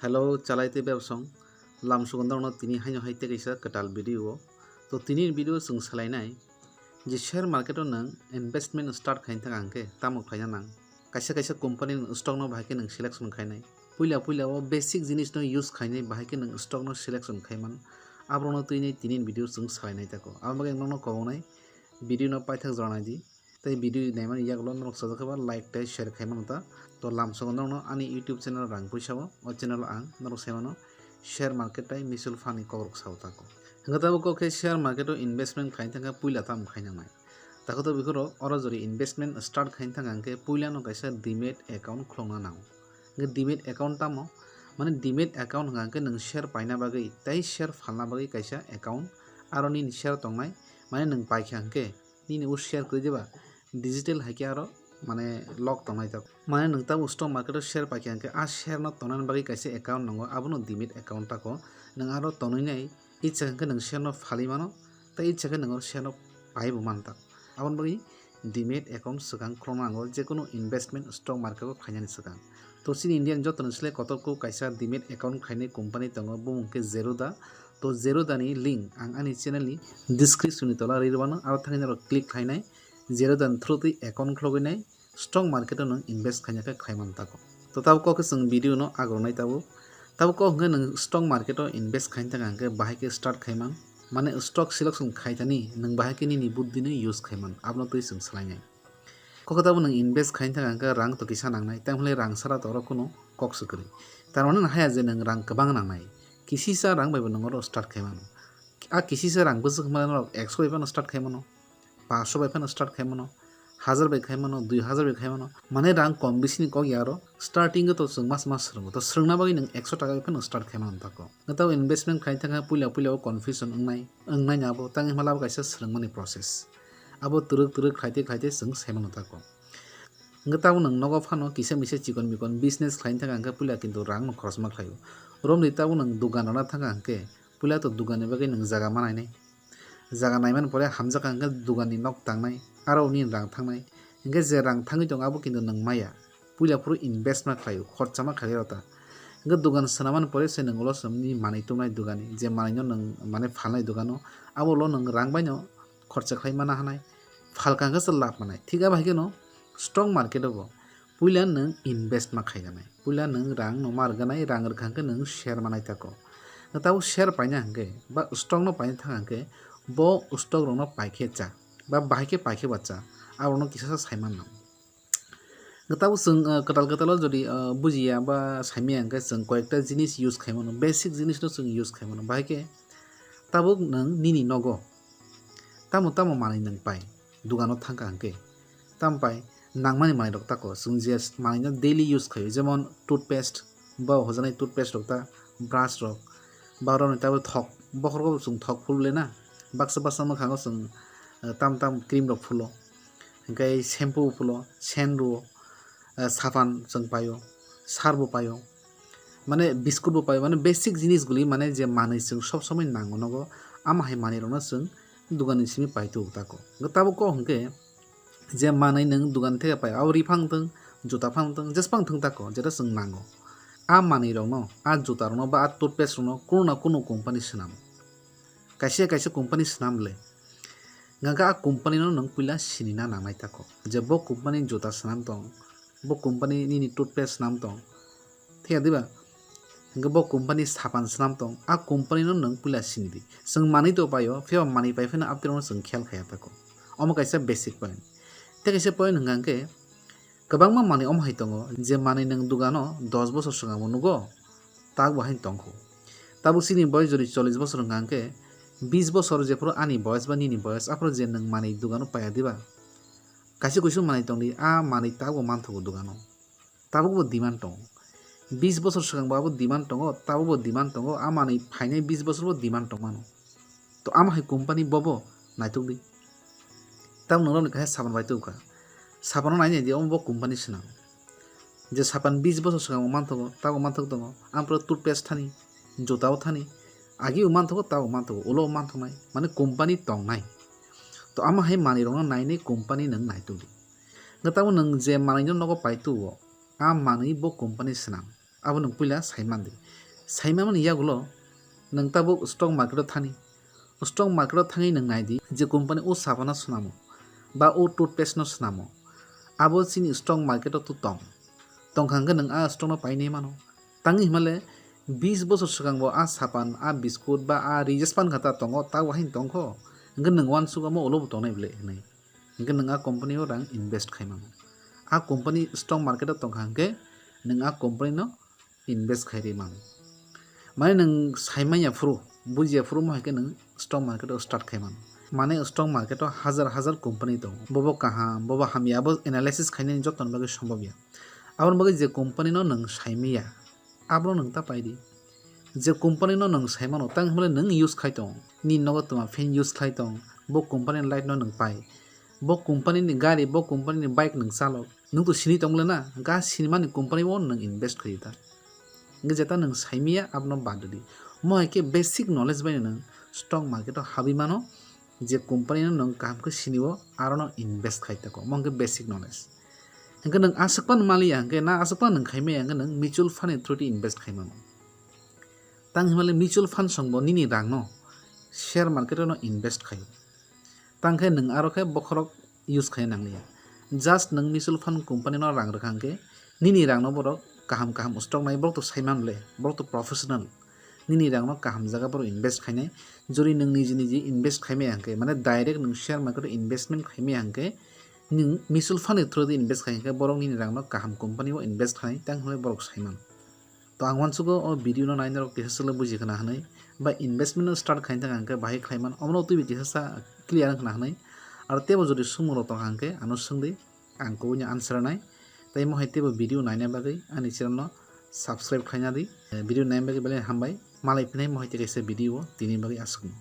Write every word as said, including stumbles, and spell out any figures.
Hello, chalai tei bebsong. Lamsogo norokno tini haino hai tei kaisa kwtal video o. To tini video chwng salainai je share market o nwng investment start khaina thang hwnkhe tamo khlaina nang. Kaisa kaisa company ni stock no bahai khe nwng selection khainai. Puila puila o basic jinis no use khainai bahai khe nwng stock no selection khaiman. Aborokno twi nai tini video chwng salainai tako. Aboni bagwi ang nokno kobongnai video no paithak jora nai di. Tei video naimani yagulo norok sajak khe ba like tei share khai mano ta. To lamsogo norokno ani YouTube channel rang puisa o, o channel o ang norok sai mano share market tei mutual fund ni kokrok sao tako. Hwnkhe tabuk kok khe share market o investment khaina thangkhe puila tamo khaina nai. Tako to bikhoro oro jori investment start khaina thangkhe puila no kaisa demat account khulokna nango. Hwnkhe demat account tamo? Mane demat account hwnkha hwnkhe nwng share paina bagwi tei share phalna bagwi kaisa account, aro nini share tongnai, mane nwng paikha hwnkhe nini o share kwrwi diba digital hai khe aro mane lock tongnai tak. Mane nwng tabuk stock market o share paikha hwnkhe a share no tongnani bagwi kaisa account nango, abono demat account tako. Nwng aro tonwi nai, itsa hwnkhe nwng share no phalwi mano, tei itsa khe nwng oro share no paibo man tak. Aboni bagwi demat account swkang khulokna nango, jekunu investment stock market o khainani swkang. To chini India ni joto ni slai kotor kuk kaisa demat account khainai company tongo, bumung khe Zerodha. To Zerodha ni link ang ani channel ni description ni tola rwi rwmano, aro thangwi norok click khlainai, Zerodha ni through twi account khulogwi nai, stock market o nwng invest khaina khe khlai man tako. To tabuk kok khe chwng video no agronai tabuk. Tabuk kok hwnkhe nwng stock market o invest khaina thang hwnkhe bahai khe start khai man, mane stock selection khai thani nwng bahai khe nini buddhi no use khai man, abono twi chwng salainai. Kok khe tabuk nwng invest khaina thang hwnkhe rang to kisa nangnai, tei hwnlai rang sara to oro kunu kok swkri. Tar mane haya je nwng rang kwbang nangnai, kisisa rang bai bo nwng oro start khai mano. A kisisa rang bwswk hwnmani norok ekso bai phano start khai mano, paanch sho bai phano start khai mano, hajar bai khai mano, dui hajar bai khai mano. Mane rang kom bisini kok ya aro starting o to chwng mas mas swrwngo. To swrwngna bagwi nwng ekso taka bai phano start khai mano tako. Nwng tabuk investment khai thangkha puila puila o confusion wngnai, wngnai ni abo tangwi hwnmale abo kaisa swrwngmani process. Abo twrwk twrwk khlaite khlaite chwng sai mano tako. Hwnkhe tabuk nwng nogo phano kisa misa chikon mikon business khlaina thangkha hwnkhe puila kintu rang no khorokma khlaio. Romni tabuk nwng dugan rwna thangkha hwnkhe puila to dugan ni bagwi nwng jaga ma nainai. Jaga naimani pore hamjakha hwnkhe dugan ni nok tangnai, aro nini rang thangnai. Hwnkhe je rang thangwi tongo abo kintu nwng maya. Puila phuru invest ma khlaio, khorcha ma khlai rw ta. Hwnkhe dugan swnamani pore se nwng ulo swnamni manwi tubunai dugan ni, je manwi no nwng mane phalnai dugan o, abo ulo nwng rang bai no khorcha khlai mana hwnai, phalka hwnkhe se lab manai. Thik abo hai kheno stock market o bo puila nwng invest ma khai ganai, puila nwng rang no ma rw ganai, rang rwkha hwnkhe nwng share manai tako. Tabuk share paina hwnkhe ba stock no paina thang hwnkhe bo stock rok no paikhe cha ba bahai khe paikhe ba cha, aborok no kisa sa sai mano. Tabuk chwng, ah, kwtal kwtal o jodi, ah, bujiya ba saimaya hwnkhe chwng koyekta jinis use khai mano, basic jinis no chwng use khai mano. Bahai khe tabuk nwng nini nogo tamo tamo manwi nwng pai, dugano thangkha hwnkhe tamo pai, nangmani manwi rok tako chwng je manwi no daily use khaio, jemon toothpaste, bo hojanai toothpaste rok ta, brush rok, ba rok ni tabuk thok, bokhorok bo chwng thok phulwi le na, baksa baksa mwkhango chwng, ah, tam tam cream rok phulo, hwnkhe shampoo phulo, sen rwo, ah, sapan chwng paio, sar bo paio, mane biscuit bo paio, mane basic jinis guli mane je manwi chwng sob somoi nango nogo, ama hai manwi rok no chwng dugan ni simi pai tubu tako. Hwnkhe tabuk kok hwnkhe je manwi nwng dugan theke pai, abo ri phang thwng, juta phang thwng, jesphang thwng tako, jeta chwng nango. A manwi rok no, a juta rok no ba a toothpaste rok no kunu na kunu company swnam. Kaisa kaisa company swnam le. Hwnkhe a company no nwng puila sinina nangnai tako. Je bo company juta swnam tong, bo company nini toothpaste swnam tong. Thik ya diba? Hwnkhe bo company sapan swnam tong, a company no nwng puila sini di. Chwng manwi to paio, phiya manwi pai phano aboni no chwng khel khaya tako. Omo kaisa basic point. Tei kaisa point hwnkha hwnkhe, kwbangma manwi omo hai tongo, je manwi nwng dugano dos bosor swkang bo nugo, tak bo haino tongkho. Tabuk chini boyes jodi chollish bosor hwnkha hwnkhe, bis bosor jephuru ani boyes ba nini boyes, aphuru je nwng manwi dugano paiya diba? Kaisa kuisu manwi tongdi, a manwi tak bo manthogo dugano. Tabuk bo demand tongo. Bis bosor swkang bo abo demand tongo, tabuk bo demand tongo, a manwi phainai bis bosor bo demand tongmano. To ama hai company bobo naitukdi. Tamo nwngrokni kaisa sapan bai tubukha. Sapano nainai di, omo bo company swnam. Je sapan bis bosor swkang bo manthogo, tabuk manthok tongo. Ampro toothpaste thani, juta o thani, agi bo manthogo, tabuk manthogo, ulo bo manthoknai. Mane company tongnai. To ama hai manwi rokno nainai company nwng naitukdi. Hwnkhe tabuk nwng je manwi no nogo pai tubuo, a manwi bo company swnam. Abo nwng puila saimandi. Saimamani yagulo nwng tabuk stock market o thani. Stock market o thangwi nwng naidi je company o sapano swnamo ba o toothpaste no swnamo, abo chini stock market o to tong. Tongkha hwnkhe nwng a stock no painai mano. Tangwi himale bis bosor swkang bo a sapan, a biscuit ba a rijes pan kha ta tongo, ta wahini tongkho. Hwnkhe nwng uansuk omo ulo bo tongnai bwle hinwi. Hwnkhe nwng a company o rang invest khai mano. A company stock market o tongkha hwnkhe nwng a company no invest khai ri mano. Mane nwng saimanya phuru, bujiya phuru mo hai khe nwng stock market o start khai mano. Mane stock market o hajar hajar company tongo. Bobo kaham, bobo hamya, abo analysis khainani joto ni bagwi sombobya. Aboni bagwi je company no nwng saimaya, abono nwng ta paidi. Je company no nwng saimano, tang hwnle nwng use khai tong, nini nogo twma fan use khai tong, bo company ni light no nwng pai, bo company ni gari, bo company ni bike nwng chalok, nwng to sini tongmole na, ga sinimani company o nwng invest khai ta. Hwnkhe jeta nwng saimaya abono bad rwdi. Mo hai khe basic knowledge bai nwng stock market o habwi mano, je company no nwng kaham khe sinio, aro no invest khai tako, mo hwnkhe basic knowledge. Hwnkhe nwng aswk phano maliya hwnkhe na aswk phano nwng khaimaya hwnkhe nwng mutual fund ni through twi invest khai mano. Tang himale mutual fund songbo nini rangno share market no invest khaio. Tang khe nwng aro khe bokhorok use khai nangliya. Just nwng mutual fund company no rang rwkha hwnkhe nini rangno borok kaham kaham stock nai, borok to saiman le, borok to professional. Nini rangno kaham jaga borok invest khainai. Jori nwng niji niji invest khaimaya hwnkhe, mane direct nwng share market o investment khaimaya hwnkhe, nwng mutual fund ni through di invest khai hwnkhe borok nini rangno kaham company o invest khainai, tang hwnwi borok saiman. To ang uansugo o video no nainai rok kisa swkle buji khna hwnwi, ba investment no start khaina thang hwnkhe bahai khlaiman, omono twibi kisa sa clear wngkhna hwnwi. Aro teibo jodi swngmung rok tongkha hwnkhe ano swngdi, ang kubuni answer rwnai. Tei mohai teibo video naina bagwi ani channel no subscribe khlaina di. Eh, video naina bagwi belai hambai. Malai phinai mohai tei kaisa video o tini bagwi aswkno.